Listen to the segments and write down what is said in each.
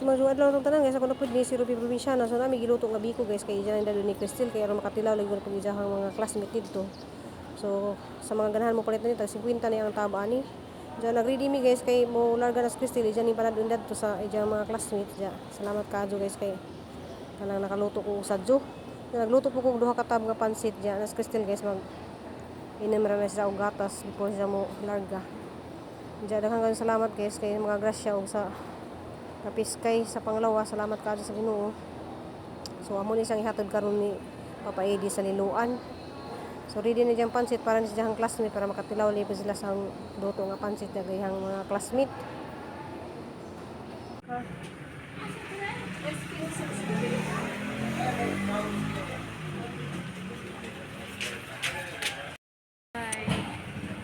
Mga adlaw tong tanan, guys. Ako na pud ni si Ruby Provinciana. So nami giluto nga biko, guys, kay diyan ang ni Crystal kay aron makatilaw lagi pag ijahang mga classmate didto. So sa mga ganahan mo palit na nito, 50 na ang taba ani. Diyan nag-ready mi, guys, kay mo larga na si Crystal diyan ni panadun dadto sa ijang mga classmates diya. Salamat kaadyo, guys, kay kanang nakaluto ko sadyo. Nagluto po ko duha ka tab nga pansit diya. Nas Crystal, guys, mag inom ra na siya og gatas before siya mo larga. Diya daghang kayong salamat, guys, kay mga grasya og sa kapiskay sa panglawa. Salamat kaadyo sa Ginoo. So amo ni siyang ihatod karon ni Papa Eddie sa Liloan. So ready na diyang pansit para ni siyang classmate para makatilaw lipo sila sa luto nga pansit na gayang mga classmate.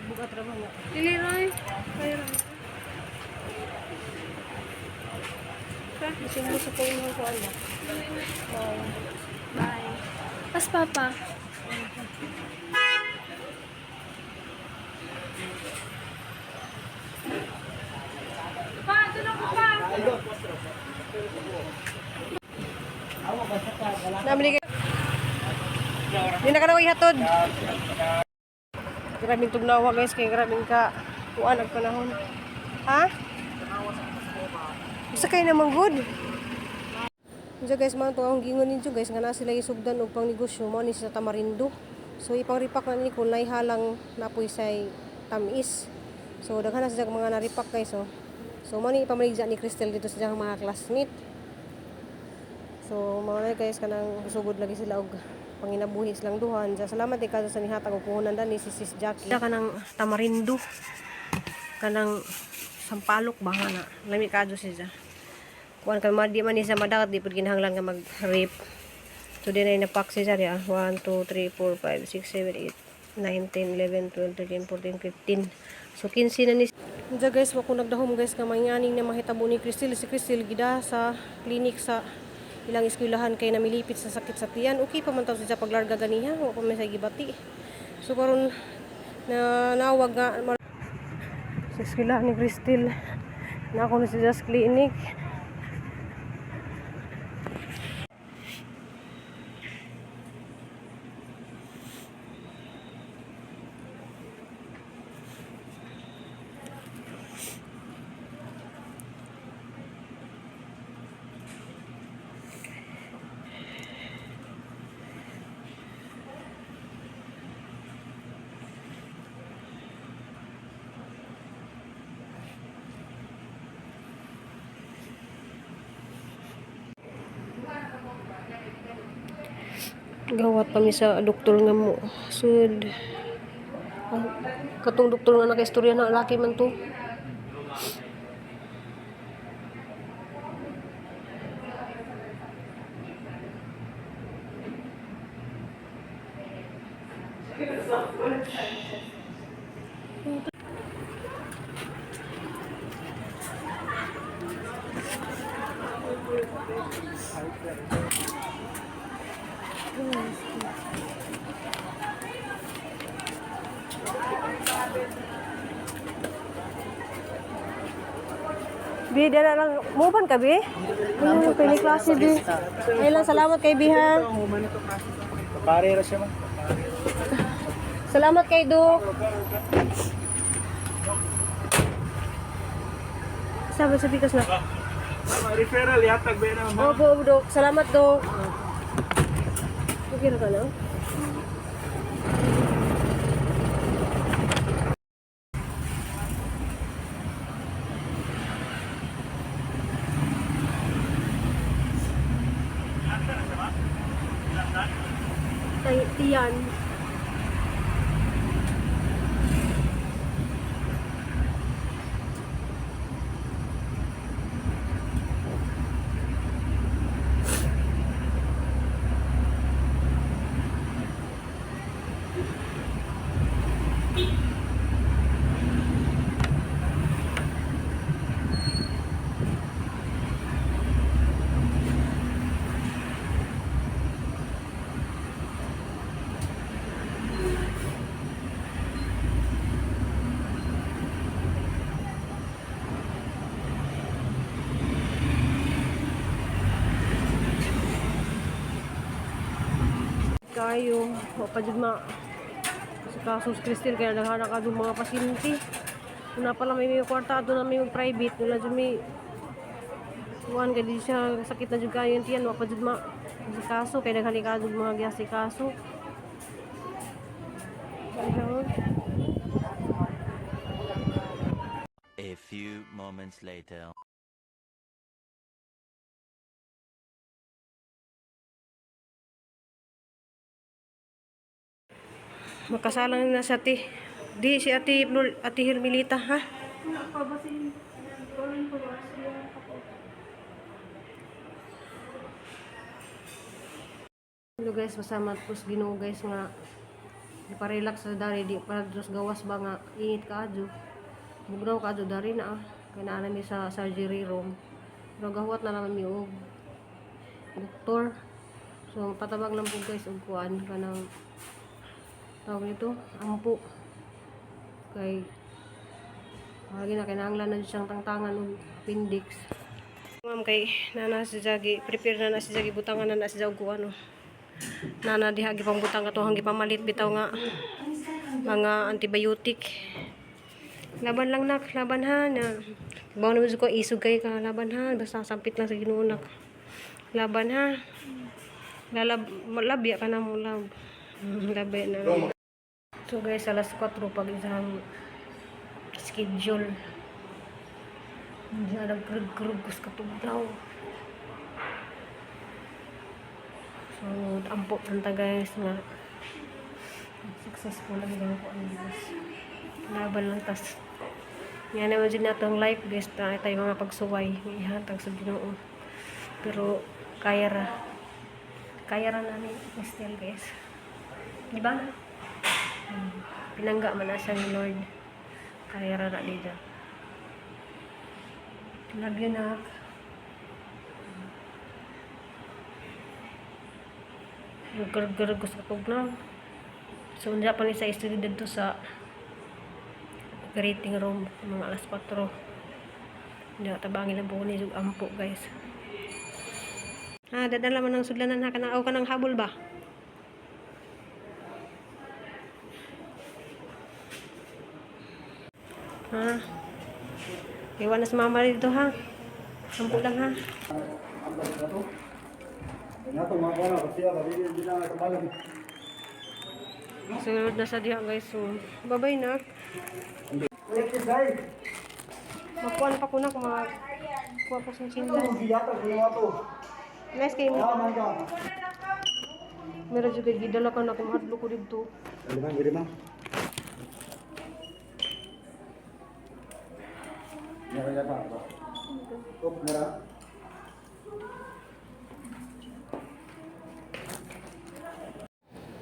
Bugat ra ba na? Dili, Roy. Kayo, Roy. Bisin mo sa tuwing mga kuan ba? Bye. Pas papa. Pa, tulong ko pa. Namili kayo. Di na ka na ihatod. Grabing tugnawa, guys, kay grabing ka kuan ang panahon. Ha? Usa kay naman good. Diyan, guys, man to ang gingon ninyo, guys, nga na sila isugdan og pangnegosyo mo ni sa tamarindo. So ipang ripak na ni kung halang napoy say tamis. So daghan na sila mga naripak, guys, oh. So mo ni ipamaligya ni Crystal dito sa iyang mga classmate. So mao na, guys, kanang sugod lagi sila og panginabuhi silang duhan. Sa salamat kay sa nihatag og puhunan dani si Sis Jackie. Kanang tamarindo. Kanang sampalok ba nga na. Lami kadyo siya. Kuan kay di man ni siya madakat, di pud kinahanglan nga mag-rape. So di na inapak siya diya. 1 2 3 4 5 6 7 8 9 10 11 12 13 14 15. So 15 na ni. Diya, guys, wa ko nagdahom, guys, nga manganing na mahitabo ni Crystal. Si Crystal gida sa clinic sa ilang eskwelahan kay namilipit sa sakit sa tiyan. Okay pa man taw siya paglarga ganiha, wa pa man siya gibati. So karon na nawag nga sa eskwelahan ni Crystal na ako na siya sa clinic. Gawat pa mi sa doktor nga mo. Sud. Ang katong doktor nga nakaistorya na laki man to. Bi, dala lang. Muban ka, Bi? Ano, pili klase, Bi. Ay lang, salamat kay Bi, ha. Pare ra siya man. Salamat kay Dok. Sabi sa bikas na. Referral yatag ba na? Opo, Dok. Salamat, Dok. Okay ra ka na? Tay tiyan. Kayo, wa pa jud ma sa kaso si Cristel kaya naghana ka mga pasyente. Una pa lang may kwarta ato na may private wala jud may kuan kay di siya sakit na jud kayo yung tiyan wa pa jud ma sa kaso kay daghan ka jud mga giyasi kaso. Ayun. A few moments later. Makasalang na sa ati. Di si Ate Flor, Ate Hermelita ha. Pa ba si Colin pa ba siya ako? Hello guys, masama po sa Ginoo guys nga iparelax sa dari di para dos gawas ba nga init ka adyo. Bugnaw ka adyo dari na ah. Kay naa na mi sa surgery room. Pero gahuwat na naman mi og doktor. So patabang lang po guys og kuan kanang tawag nito, ampo. Kay lagi na kinahanglan na jud siyang tangtangan og appendix. Ma'am kay nana si Jagi, prepare na na si Jagi butangan na na si Jagi og kuan oh. Nana diha gipang butang ato hang gipamalit bitaw nga mga antibiotic. Laban lang nak, laban ha na. Bawo naman ko isog kay ka laban ha, basta sampit lang sa Ginoo nak. Laban ha. Lalab labya ka na mo lab. Labay na. So guys, alas 4 pag isang schedule. Hindi na nagkrug-krug kus katugnaw. So, ampo lang ta guys nga successful ang gawin ko ang guys. Laban lang tas. Yan naman din nato ang life guys na tayo mga pagsuway nga ihatag sa Ginoo. Pero kaya ra. Kaya ra namin still guys. Di ba? Pinangga man na siya ni Lord. Kaya ra na dito. Love you, nak. Nagkarag-karag ko sa tugnaw. So, unsa pa ni sa study dito sa operating room, mga alas 4. Hindi, tabangin lang po ko ni yung ampo, guys. Ha, dadala man ang sudlanan ha, kanang aw kanang habol ba? Ha? Iwan na sa mama dito ha. Ampo lang ha. Sunod na sa diha guys. So, bye-bye na. Makuha na pa ko na kung kuha ko sa chinlas. Nice kay mo. Meron juga gidala ka na kung hadlo ko dito.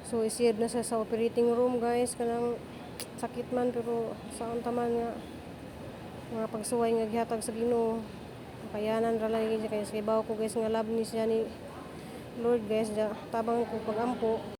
So isiyad na siya sa operating room guys kanang sakit man pero saan taman nga mga pagsuway nga gihatag sa Ginoo. Makayanan ra lang gyud siya kay sa ibaw ko guys nga love ni siya ni Lord guys ja tabang ko pagampo.